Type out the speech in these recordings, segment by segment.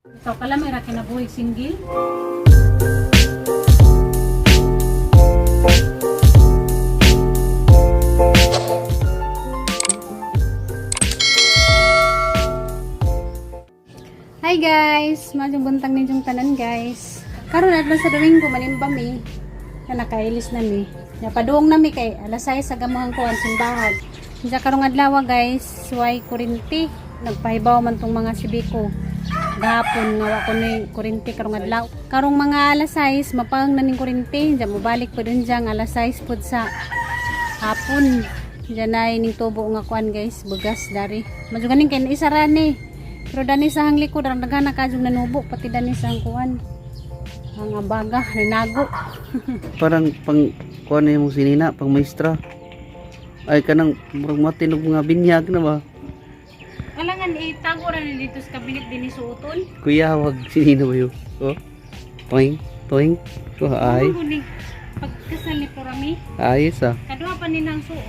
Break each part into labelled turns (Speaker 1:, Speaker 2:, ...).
Speaker 1: Ikaw pala may ra kinabuhi single. Hi guys! Madyong buntag ninyong tanan, guys. Karon adlaw sa Domingo, manimba mi. Na nakailis na mi. Napaduong na mi kay alas 6 sa gamuhang kuan simbahan. Diya karong adlaw, guys, suway kurinti. Nagpahibaw man tong mga sibiko. Gahapon nga wa ko ni kurinti karong adlaw. Karong mga alas 6 mapang na ning kurinti. Diya mobalik po dun diyang alas 6 pud sa hapon. Diyan ay ning tubo nga kuan, guys, bugas dari. Madyo ganing kay isa ra ni. Pero dani sa hang likod ang daghan na kadyong nanubo pati dani sa hang kuan. Ang abaga nanago.
Speaker 2: Parang pang kuan na yung sinina, pang maestra. Ay kanang murag matinog mga binyag na ba?
Speaker 1: Kalangan itago ra ni dito sa kabinet dinhi suoton.
Speaker 2: Kuya, wag sinina ba yun? Oh. Toing, toing. Oh, ay.
Speaker 1: Ano ni pagkasal ni Porami,
Speaker 2: Ayos ah.
Speaker 1: kaduha pa ni nang suot.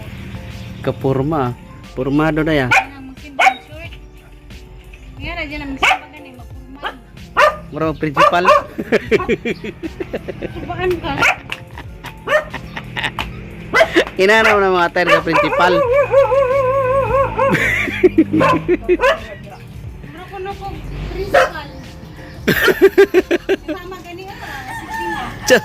Speaker 2: Kapurma ah. Purmado na ya.
Speaker 1: Nang magsimbang short. Nga ra diyan ang magsimba gani magpurma.
Speaker 2: Murag principal.
Speaker 1: Subaan ka.
Speaker 2: Inanaw na mga tayo sa principal.
Speaker 1: Pero kuno ko principal. Mama gani ah, sige na.
Speaker 2: Tsa.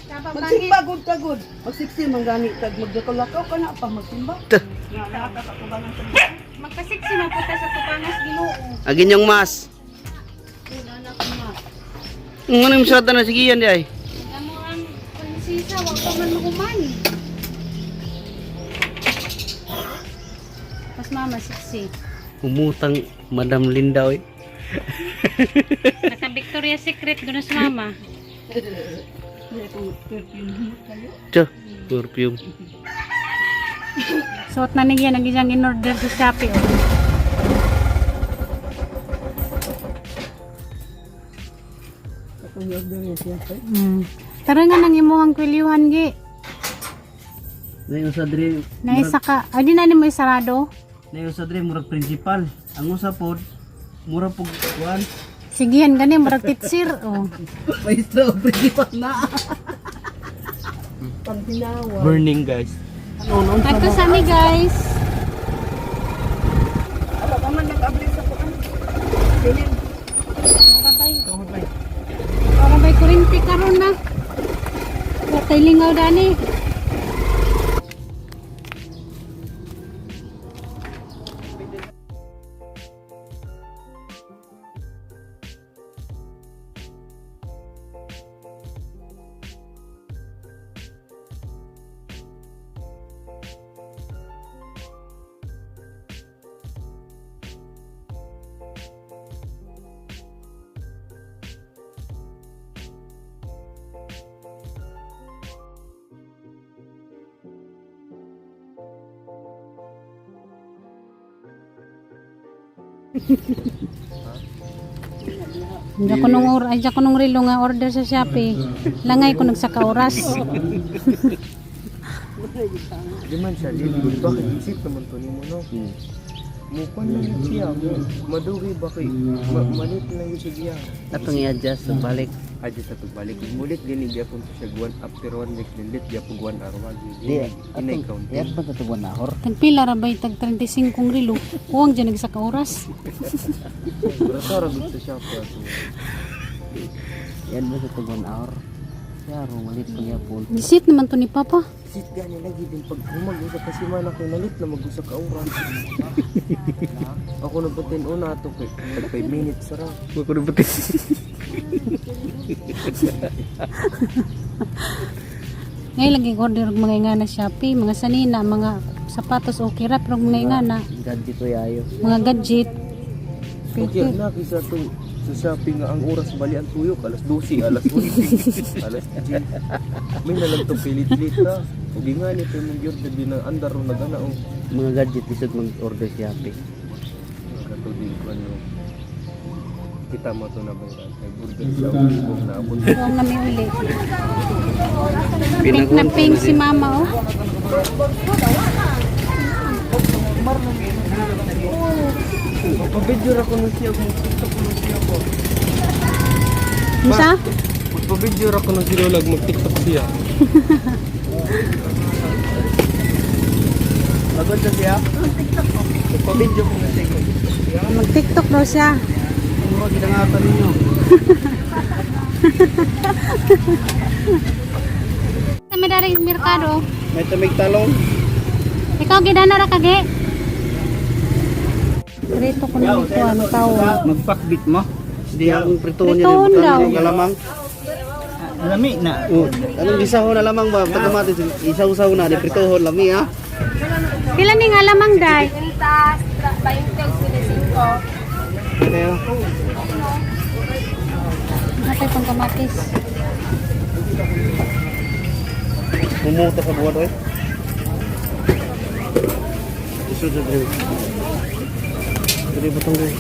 Speaker 1: Dapat pangit.
Speaker 3: Magsimba gud ka gud. Magsiksi man gani tag magdakalakaw ka na pa magsimba.
Speaker 2: Tsa.
Speaker 3: Nga naa ka katubangan sa
Speaker 1: Magpasiksi man po ta sa tubangas Ginoo.
Speaker 2: Agin yung mas. Ano yung sarada na sige yan di ay?
Speaker 1: Amo ang prinsesa, wa pa man mahuman. Pas mama siksi.
Speaker 2: Umutang Madam Linda oy.
Speaker 1: Naka Victoria's Secret doon sa mama.
Speaker 2: Tsa. Perfume.
Speaker 1: Suot na niya nang iyang in-order sa Shopee. Oh.
Speaker 3: Akong order niya siya.
Speaker 1: Tara nga nang imuhang kwilyuhan gi.
Speaker 2: Ngayon sa dre,
Speaker 1: Naisa ka. Ay di na nimo isarado.
Speaker 2: ngayon sa dre murag principal. Ang usa pod murag pug kuan.
Speaker 1: Sigihan gani murag titsir oh.
Speaker 2: Maestro principal na.
Speaker 3: Pangtinawa.
Speaker 4: Burning, guys.
Speaker 2: Ano
Speaker 1: Kadto sa mi, guys.
Speaker 3: Aba pa man nag-abli sa kuan. Pilin.
Speaker 1: Para bay. Para bay kurinti karon na. Wa tay lingaw dani. Hindi ko nung or ay ko nung relo nga order sa Shopee. Langay ko nagsaka oras.
Speaker 4: Di man siya late. Bakit isip naman to nimo, no? Mukuan lang yun siya. Madugi ba kay malit lang yun siya.
Speaker 2: Atong i-adjust sa balik.
Speaker 4: Adjust sa pagbalik. Mulit gani gyapon to siya guwan after one week lit gyapon guwan araw.
Speaker 2: Di,
Speaker 4: Inay
Speaker 2: atong
Speaker 4: counting.
Speaker 2: yan pa tatugwan na hor.
Speaker 1: Tagpila ra bay tag 35 relo. Kuwang dyan nagsaka oras.
Speaker 4: Brata ra gud sa siya pa to.
Speaker 2: Yan ba sa tugwan hour? Yaro malit pa gyapon.
Speaker 1: Gisit naman to ni Papa.
Speaker 4: Sit gani lagi din pag humag usa kasi man ako nalit na mag-usa ka oras. Ako na batin una ato kay tag 5 minutes ra.
Speaker 2: Wa ko na batin.
Speaker 1: Ngayon lagi order og mga ingana Shopee, mga sanina, mga sapatos okay ra pero mga ingana,
Speaker 2: Gadget ko ayo.
Speaker 1: mga gadget.
Speaker 4: Okay
Speaker 1: Pwede.
Speaker 4: na kaysa itong sa Shopee nga ang oras bali ang tuyok alas 12, alas 11, alas 10. May nalang to pilit-lit ta. Ug nga ni kay mong gyud di na andar ro nagana og
Speaker 2: Mga gadget lisod mag-order sa Shopee.
Speaker 4: katubig ko ano. Kita mo to na ba yun? Nag-order siya og libong na abot.
Speaker 1: Huwag na may uli. Pink na pink si mama oh.
Speaker 4: Magpa-video ra ko nung siya, mag-TikTok ko nung siya ko.
Speaker 1: Unsa?
Speaker 4: Magpa-video ra ko nung si Lola, mag-TikTok siya.
Speaker 2: Pagod na siya.
Speaker 4: Magpa-video ko nung siya, mag-TikTok siya.
Speaker 1: Mag-TikTok daw siya.
Speaker 2: Mura gidangatan ninyo.
Speaker 1: Kami dari merkado.
Speaker 2: May tamig talong.
Speaker 1: Ikaw gidana ra kage. Prito ko na ito ang tao.
Speaker 2: Magpakbit mo. Hindi akong prituhon niya.
Speaker 1: Prituhon daw.
Speaker 2: Ang kalamang.
Speaker 3: Lami na.
Speaker 2: Oh, anong gisaho na lamang ba? Pagkamatis, isaw-saw na, di prituhon lami ha.
Speaker 1: Pila ning alamang day?
Speaker 2: Kaya,
Speaker 1: Natay pang kamatis.
Speaker 2: Pumuta sa buwan eh. Isod sa dre. Dre butong dre.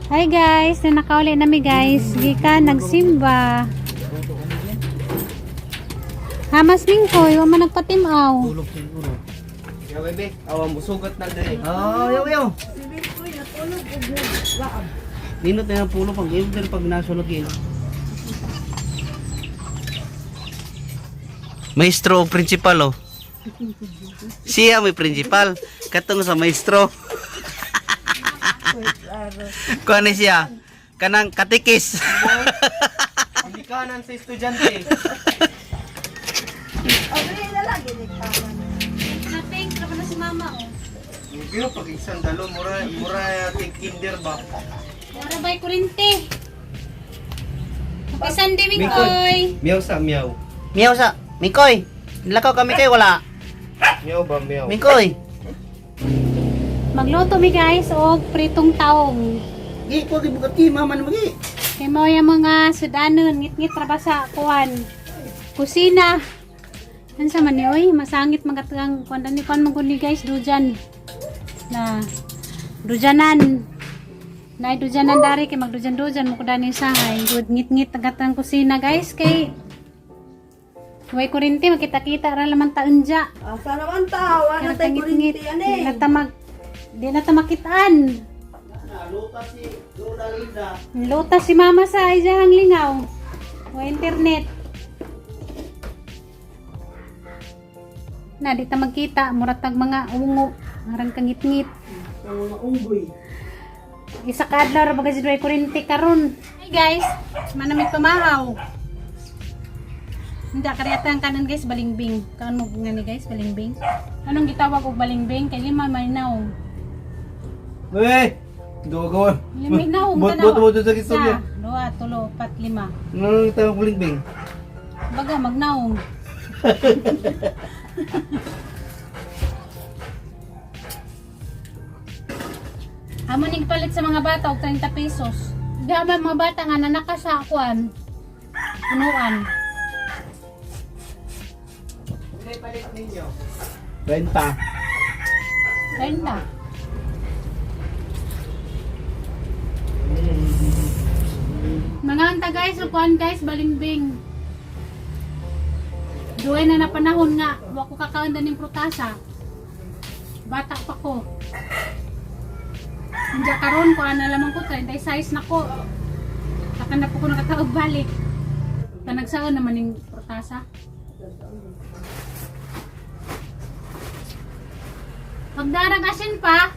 Speaker 1: Hi guys, na nakauli nami guys. Gikan nagsimba. Hamas mingkoy, wa man nagpatimaw.
Speaker 2: Tulog siguro.
Speaker 4: Ya bebe, awa musugat na dre.
Speaker 2: Oh, yaw yaw. Nindot na yung pulo pag elder pag nasulog yun. Maestro o principal oh. Siya may principal. Katong sa maestro. Kuan ni siya? Kanang katikis.
Speaker 4: Likanan sa estudyante.
Speaker 1: Napink, na si mama oh.
Speaker 4: Pero pag isang dalo, mura, mura ting kinder ba?
Speaker 1: Mura ba'y kurinte? Happy Sunday, Mingkoy!
Speaker 4: Meow sa meow.
Speaker 2: Miyaw sa Mikoy. Nilakaw kami kay wala.
Speaker 4: Meow ba meow?
Speaker 2: Mikoy.
Speaker 1: Magluto mi guys og pritong taong.
Speaker 2: Gi ko gi bukati mama na magi.
Speaker 1: Kay mao yung mga sudanon, ngit-ngit ra ba sa kuan. Kusina. Unsa man ni oy, masangit magatuang kuan ni kuan man gud ni guys dujan. Na dujanan. Na dujanan dari kay magdujan-dujan mo ko dani sahay. Good ngit-ngit agatang kusina guys kay way kurente makita-kita ra laman taon dya.
Speaker 3: Asa naman ta? Wala
Speaker 1: Kaya
Speaker 3: tay
Speaker 1: ngit-ngit.
Speaker 3: kurinti ani.
Speaker 1: Di na ta mag di na ta makitaan.
Speaker 2: Luta si Lola Linda.
Speaker 1: Lota si mama sa isang lingaw. O internet. Na, di ta magkita. Muratag mga ungo. Marang kangit-ngit.
Speaker 3: Ang mga unggoy.
Speaker 1: Isa ka adlaw ra baga si Dway kurente karon. Hey guys, manamit pamahaw. Hindi, karyata ang kanan guys, balingbing. Kaan mo nga ni guys, balingbing. Anong gitawag og balingbing? Kay lima may naong.
Speaker 4: Wey! Dugo.
Speaker 1: Lima naong
Speaker 4: Bot-
Speaker 1: tanaw.
Speaker 4: bot- bot sa istorya.
Speaker 1: Isa, duha, tulo, upat, lima.
Speaker 2: Ano tawag bulingbing?
Speaker 1: Baga, magnaong. Amo ning palit sa mga bata og 30 pesos. Di ba mga bata nga nanaka sa kuan. Punuan.
Speaker 2: Renta.
Speaker 1: 30. Mga anta guys, o kuan guys, balingbing. Duwe na na panahon nga, wa ko kakaon ning prutasa. Bata pa ko. Hindi karon ko ana lamang ko 36 na ko. Saka na po ko nakataog balik. Panagsaon naman yung protasa. Pagdarag asin pa.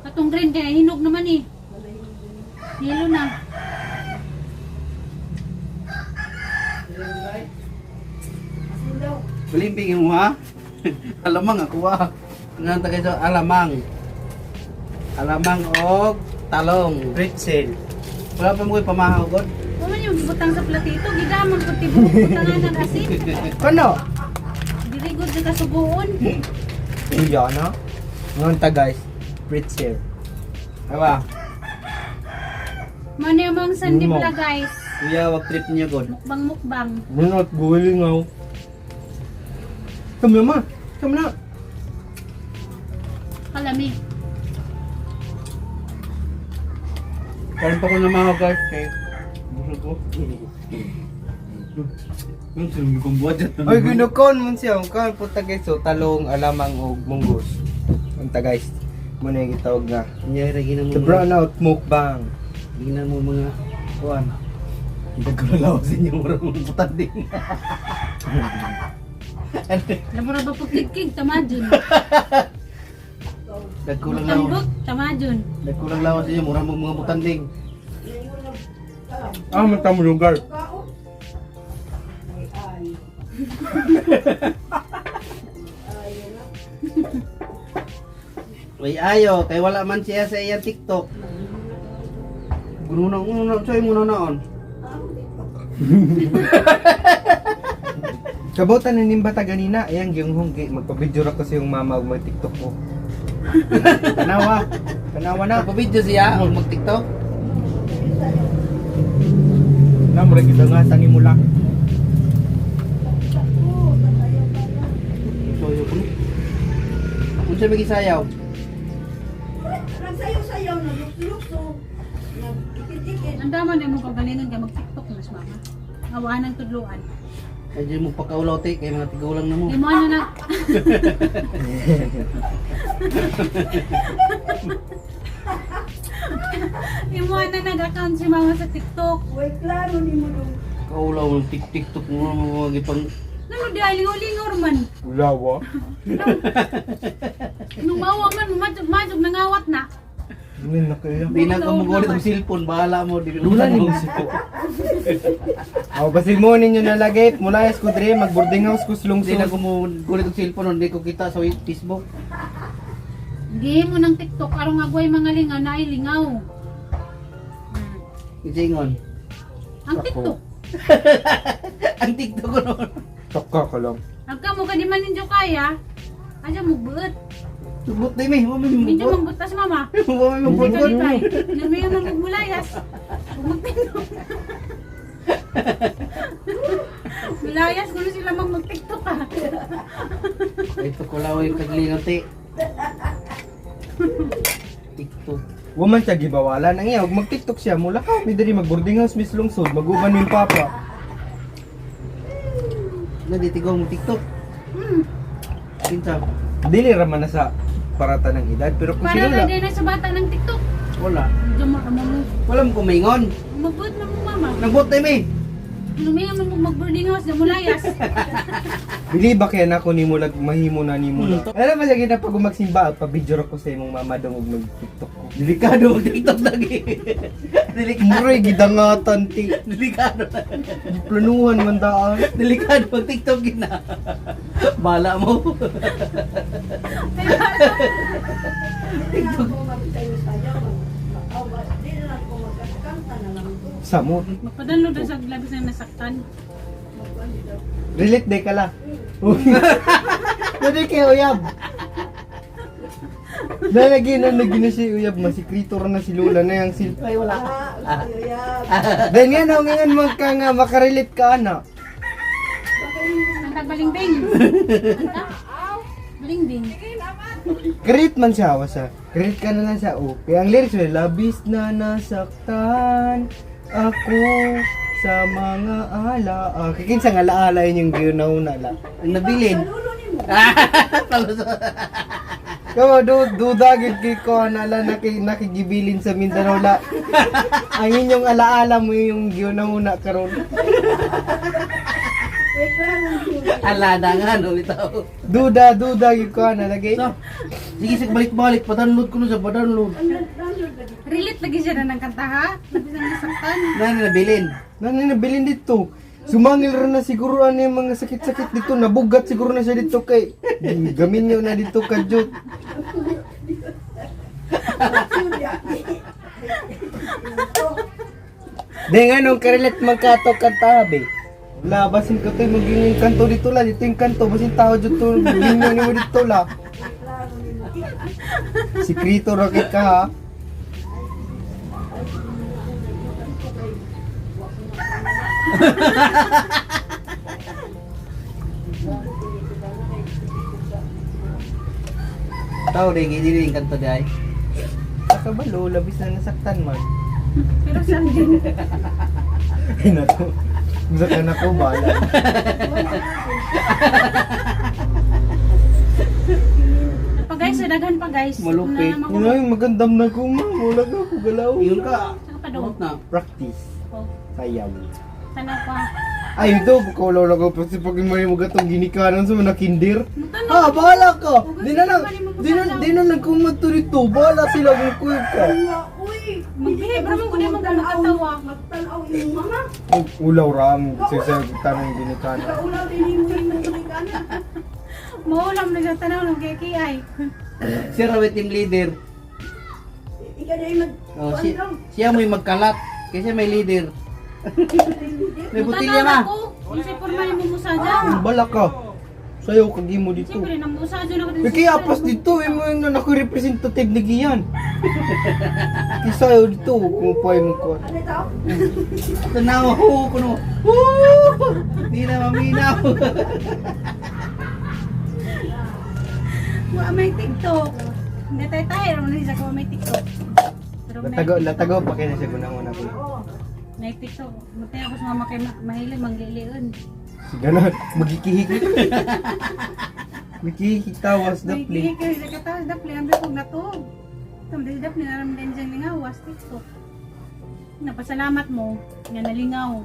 Speaker 1: Katong green kaya hinog naman eh. Yelo na.
Speaker 2: Balimbing mo ha? Alamang ako ha. Nga tagay sa alamang. Alamang og talong.
Speaker 5: Pretzel.
Speaker 2: Wala pa mo ko'y pamahaw god.
Speaker 1: Wala yung butang sa platito, gigamon ko tibuok butangan ng asin.
Speaker 5: Kano?
Speaker 1: Dili good na kasubuon.
Speaker 5: Iya na. Ngayon ta guys, pretzel. Diba?
Speaker 1: Mano yung mga sandi
Speaker 5: Mo.
Speaker 1: pala guys.
Speaker 2: Kuya, wag trip niya god.
Speaker 1: Mukbang mukbang.
Speaker 5: Bunot, guling ako. Kami ma. Kami na.
Speaker 1: Kalami.
Speaker 2: Karon pa ko namahaw guys kay busog ko. Yung sunod kong budget.
Speaker 5: Ay, ginukon man siya. Kaon po ta guys. So, talong, alamang, og munggos. Unta guys. Muna yung gitawag na.
Speaker 2: Niya ra gina mo.
Speaker 5: The brown out mukbang.
Speaker 2: Gina mo mga kuan. Nagkulalaw sa inyo murag mong butanding.
Speaker 1: Alam mo na ba pagkikig, tama dun.
Speaker 2: Nagkulang lawas.
Speaker 1: Tambok, tama dun.
Speaker 2: Nagkulang lawas sa inyo murag mong mga butanding.
Speaker 5: Ah, matang lugar.
Speaker 2: May ayo kay wala man siya sa iyang TikTok. Guno na uno na say mo na naon.
Speaker 5: Kabutan na nimba ta ganina. Ayan, yung hunggi. Magpa-video ra kasi yung mama og mag-TikTok ko.
Speaker 2: Tanawa.
Speaker 5: Tanawa na.
Speaker 2: Nagpa-video siya og mag-TikTok.
Speaker 5: Na, murag kita nga. Tani mo lang.
Speaker 2: Soyo ko. Unsa may gisayaw?
Speaker 3: Nagsayaw-sayaw, naglukso-lukso, nagdikit-dikit.
Speaker 1: Ang dama na mo kagalingon ka mag-TikTok mas mama. Awaan ng tudluan.
Speaker 2: Kay di mo pagkaulaw te kay mga tigulang na mo.
Speaker 1: Di mo ano na Di mo ano nag-account si mama sa TikTok.
Speaker 3: Way klaro ni mo dong.
Speaker 2: Kaulaw ng TikTok mo mga gipang
Speaker 1: Nano di ay lingaw-lingaw man.
Speaker 5: Ulawa.
Speaker 1: Nung mawa man, majog nangawat na.
Speaker 5: Hindi na kaya.
Speaker 2: Di na ko mugulit og cellphone, bahala mo di
Speaker 5: Lula ni mo si po. Aw, basil mo ninyo nalagay. Mulayas ko dre, mag boarding house ko
Speaker 2: Di
Speaker 5: slungsod.
Speaker 2: na ko mugulit og cellphone, hindi ko kita sa Facebook.
Speaker 1: Gihin mo ng TikTok arong agway mga lingaw na ay lingaw.
Speaker 2: Isingon.
Speaker 1: Ang TikTok.
Speaker 2: Ang TikTok ko noon.
Speaker 5: Taka ka lang.
Speaker 1: Agka mo ka di man ninyo kaya. Aja mo buot.
Speaker 2: Sugot di mi, mo mi
Speaker 1: Medyo
Speaker 2: mugot.
Speaker 1: mangbutas mama.
Speaker 2: Mo mi
Speaker 1: Hindi
Speaker 2: mugot.
Speaker 1: ka di Namiyo man magmulayas. Huwag magtindog. Mulayas kuno sila mag mag-TikTok ah.
Speaker 2: Ito ko law yung kaglingon te. TikTok.
Speaker 5: Waman siya gibawalan. Ang iya, mag TikTok siya. Mula ka, mi diri mag boarding house mis lungsod, maguban min papa.
Speaker 2: Na di tigaw mo TikTok. Kinsa?
Speaker 5: Dili ra man na sa parata ng edad, pero kung
Speaker 1: Para
Speaker 5: sila
Speaker 1: na din na sa bata ng TikTok.
Speaker 2: Wala.
Speaker 1: Medyo mo mo.
Speaker 2: Wala mo kumingon.
Speaker 1: Magbuot na mo mama.
Speaker 2: Nagbot di mi.
Speaker 1: Lumiya man mo mag-boarding house na mulayas.
Speaker 5: Bili ba kaya na ako ni Mulag mahimo na ni Mulag. Alam mo siya gina pag magsimba pa video ra ko sa imong mama dong og mag TikTok ko.
Speaker 2: Delikado mag TikTok lagi. Delikado.
Speaker 5: Muray gidangatan ti.
Speaker 2: Delikado.
Speaker 5: Planuhan man daan.
Speaker 2: Delikado mag TikTok gina. Bala mo.
Speaker 3: Hindi na ako magsayaw-sayaw, mag-awas. Di na lang ko magkanta na lang ko.
Speaker 5: Samot.
Speaker 1: Magpadalo na sa labis na nasaktan.
Speaker 5: Relate day ka la. Dali kay uyab. Nalagi na lagi na si uyab masikrito ra na si Lola na yang sil.
Speaker 2: Ay wala.
Speaker 3: Ah, uyab.
Speaker 5: Then nga na ngan man ka nga makarelate ka ana.
Speaker 1: Ang balingbing. Anta? Balingbing.
Speaker 5: Great man siya wa siya. Great ka na lang siya. Oh. Kaya ang lyrics niya, labis na nasaktan ako Sa mga ala. Ah, kikinsa nga alaala yun yung ginauna la.
Speaker 2: Ang nabilin.
Speaker 3: Sa lulo nimo.
Speaker 5: Kamo du duda gid kay ko ala naki nakigibilin sa Mindanao la. Ang inyong alaala mo yung ginauna karon.
Speaker 3: Wait lang.
Speaker 2: Alada nga no bitaw.
Speaker 5: Duda duda gid ko ana lagi.
Speaker 2: So, sige sige balik-balik pa-download ko no sa pa-download.
Speaker 3: Ang download lagi.
Speaker 1: Relate lagi siya na ng kanta ha? Labis nang nasaktan.
Speaker 2: Na nabilin.
Speaker 5: Nani nabilin dito. Sumangil ra na siguro ano yung mga sakit-sakit dito. Nabugat siguro na siya dito kay gamin niyo na dito kadyot. Di nga nung karilit magkato kanta be. Wala, basin ko to yung maging kanto dito la. Dito yung kanto, basin tao dito. Ginyo ni mo dito la. Sikrito ra kay ka ha.
Speaker 2: Tao rin hindi rin kanto dai.
Speaker 5: Nakabalo, labis na nasaktan man.
Speaker 1: Pero saan din?
Speaker 5: Ay na to. Bisa ka na ko, bahala.
Speaker 1: Pa guys, daghan pa guys.
Speaker 2: Malupit.
Speaker 1: Na naman
Speaker 5: Yun ay, magandam na ko ma. Wala ka ko galaw.
Speaker 2: Yun ka.
Speaker 1: Saka pa doon.
Speaker 2: Doon na.
Speaker 5: Practice.
Speaker 1: Oh,
Speaker 5: Sayaw.
Speaker 1: tanaw pa.
Speaker 5: Ay, ito, pagkawala lang ko. Kasi pag may mga itong ginikanan sa mga kinder.
Speaker 1: Mutanaw.
Speaker 5: Ah, bahala ka! Di na lang kumato dito. Bahala sila kung kuya ka.
Speaker 3: Nga, uy.
Speaker 1: Magbihib ra man gud mo katawa.
Speaker 3: Magtanaw imong mama.
Speaker 5: Ang Ulaw ram. Sa tanong ginikanan.
Speaker 3: Kaulaw din nimo imong ginikanan.
Speaker 1: Maulam na siya tanaw ng kiki ay.
Speaker 2: Siya raw yung team leader.
Speaker 3: Ikaw na yung mag...
Speaker 2: Oh, si, siya mo'y magkalat. Kasi may leader. May butilya ma.
Speaker 1: Unsay porma nimo musa dyan?
Speaker 5: Bahala ka. Sayaw kag imo dito.
Speaker 1: Siyempre, namusa dyan ako din
Speaker 5: Eh, kaya apas dito. Eh, mo yung ako representative ni Gian. Kisayaw dito. Kung pa yung ko.
Speaker 3: Ano tao?
Speaker 2: Tanaw ko no. Woo! Di na maminaw.
Speaker 1: Wa may TikTok. Hindi tayo tayo, ron siya ko may TikTok. Pero may
Speaker 5: Latago, latago pa kaya na siya gunang una ko.
Speaker 3: Oo.
Speaker 1: May TikTok. Mutay ako sa mama kay mahilig manglilion.
Speaker 5: Sige na, magkikihik. Magkikihik tawas
Speaker 1: May
Speaker 5: dapli.
Speaker 1: kihik sa katawas dapli ang kog natog. Tum di dapli naram din diyang lingaw was TikTok. Napasalamat mo nga nalingaw.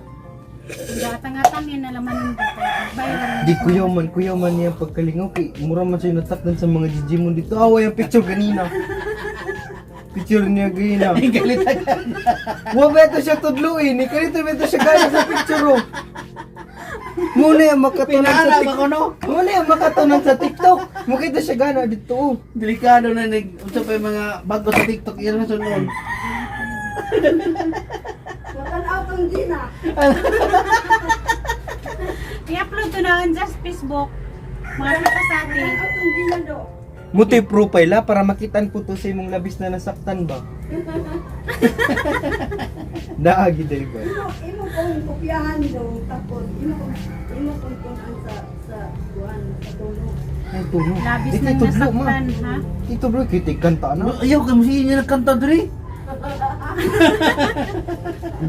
Speaker 1: Gatang-atang yan nalaman ng dito. Viral.
Speaker 5: Di kuya man niya pagkalingaw kay mura man siya natakdan sa mga Digimon dito. Away ang picture ganina. Picture niya ganina.
Speaker 2: Galit agad.
Speaker 5: Wa ba ito siya tudluin? Ni kanito ba ito siya gana sa picture oh. Muna yung makatunan sa
Speaker 2: Pinahanap
Speaker 5: TikTok.
Speaker 2: ako no.
Speaker 5: Muna yung makatunan sa TikTok. Mukita siya gana dito oh.
Speaker 2: Delikado na nag unsa pa yung mga bago sa TikTok yan ang sunod.
Speaker 3: Matanaw tong Gina.
Speaker 1: I-upload to na on just Facebook. Mga kita sa atin.
Speaker 3: Matanaw tong Gina do.
Speaker 5: Muti profile ha, para makitaan ko to sa imong labis na nasaktan ba. Daagi day ba?
Speaker 3: Imo imo kong kopyahan do tapos imo kong kunan sa sa kuan sa tulo.
Speaker 5: Ay, tulo.
Speaker 1: Labis
Speaker 5: Ito,
Speaker 1: nang
Speaker 5: tudlo, ma.
Speaker 1: nasaktan, ha?
Speaker 5: Ito bro, kitik kanta na.
Speaker 2: Ayaw kay mo niya nagkanta diri.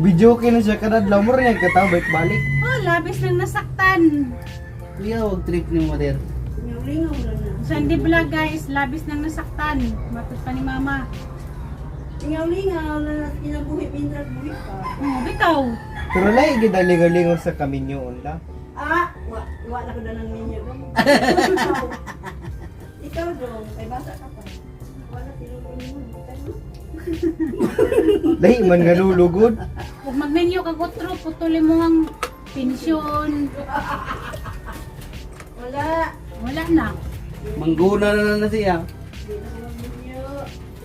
Speaker 5: Video kay na siya kadadlaw mo rin kataw balik balik.
Speaker 1: Oh, labis nang nasaktan.
Speaker 2: Ayaw og trip ni mother.
Speaker 3: Lingaw-lingaw na na.
Speaker 1: Sunday vlog guys, labis nang nasaktan. Matot pa ni mama.
Speaker 3: Lingaw-lingaw na na kinabuhi mindras buhi pa.
Speaker 1: Oh, bitaw.
Speaker 5: Pero lahi gid ang lingaw-lingaw sa kaminyo unla.
Speaker 3: Ah, wa wa na ko na ng minyo dong. Ikaw dong, kay bata ka pa. Wala tinulong mo.
Speaker 5: Lahi man nga lulugod.
Speaker 1: Ug magmenyo kag otro, putuli mo ang pensyon.
Speaker 3: Wala.
Speaker 1: Wala na.
Speaker 2: Mangguna na lang na siya.
Speaker 3: Di na ko magminyo.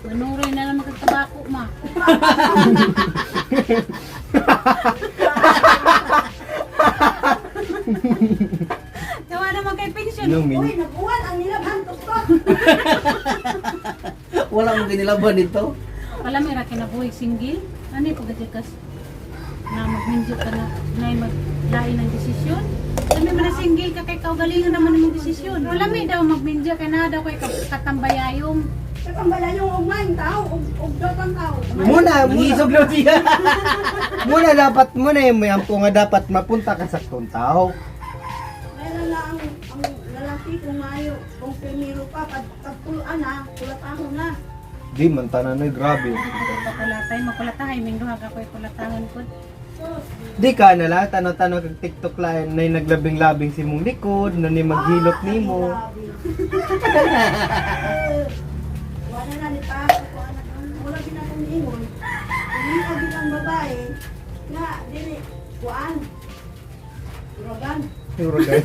Speaker 1: Manuroy na lang magtabako ma. Tawa naman kay pensyon.
Speaker 5: No, min.
Speaker 3: Uy, nabuwan ang nilabhan tuktok.
Speaker 2: Wala mo ginilaban nito.
Speaker 1: Wala may ra kinabuhi single. Ano yung pagkatikas na magminjo ka na na maglain ng desisyon? Kami man na single ka kay kaugalingon naman imong desisyon. Wala may daw magminjo ka na daw kay katambayayong.
Speaker 3: Kakambala yung ugmay, tao, ug dotang tao.
Speaker 5: Muna, muna.
Speaker 2: Nangisog na siya.
Speaker 5: Muna dapat muna yung may ampo nga dapat mapunta ka sa saktong tao.
Speaker 3: Meron na ang lalaki kung mayo, kung primero pa, pagtulaan na, kulatahon na.
Speaker 5: Di man tanan na grabe.
Speaker 1: Makulatay, makulatay ming duha ka ko'y kulatahon ko.
Speaker 5: Di ka na lang tanaw-tanaw kag TikTok lain na naglabing-labing si mong likod, na ni maghilot nimo.
Speaker 3: Wala na ni pa, wala wala ginakong ingon. Hindi gid ang babae nga dili kuan. Uragan.
Speaker 5: Uragan.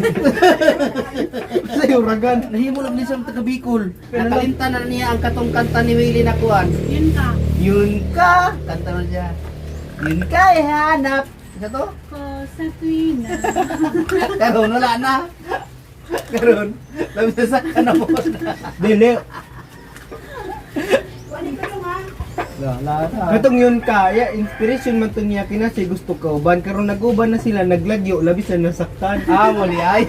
Speaker 5: Sa uragan.
Speaker 2: Nahimo lang ni siyang taga Bicol. Nakalimtan na niya ang katong kanta ni Willie na kuan.
Speaker 1: Yun ka.
Speaker 2: Yun ka, kanta na siya. Yun ka hanap. Isa to?
Speaker 1: Ko sa tuwina.
Speaker 2: Karon wala na. Karon, labi sa kana mo.
Speaker 5: Dili.
Speaker 3: Kuan ko yung ha.
Speaker 2: Wala na.
Speaker 5: Katong yun ka, ya, inspiration man to niya kinasi gusto ka uban karon naguban na sila naglagyo labis na nasaktan.
Speaker 2: Ah, mo ni ay.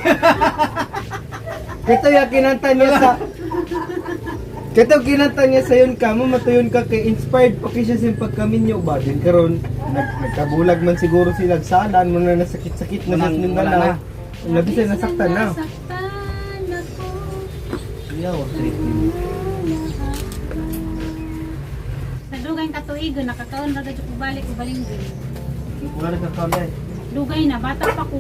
Speaker 5: Kato ya kinanta niya sa Kato kinanta niya sa yun ka, mo matuyon ka kay inspired pa kay siya sa pagkaminyo ba din karon nagkabulag man siguro sila salan mo na nasakit-sakit na sa
Speaker 2: Walang-
Speaker 5: nung
Speaker 2: wala
Speaker 5: na. Labis na nasaktan na.
Speaker 1: Nasaktan ako.
Speaker 2: Yaw, trip.
Speaker 1: Sa dugay katuigo nakakaon ra gud ko balik ko balinggo.
Speaker 2: Wala na kakaon
Speaker 1: Dugay na bata pa ko.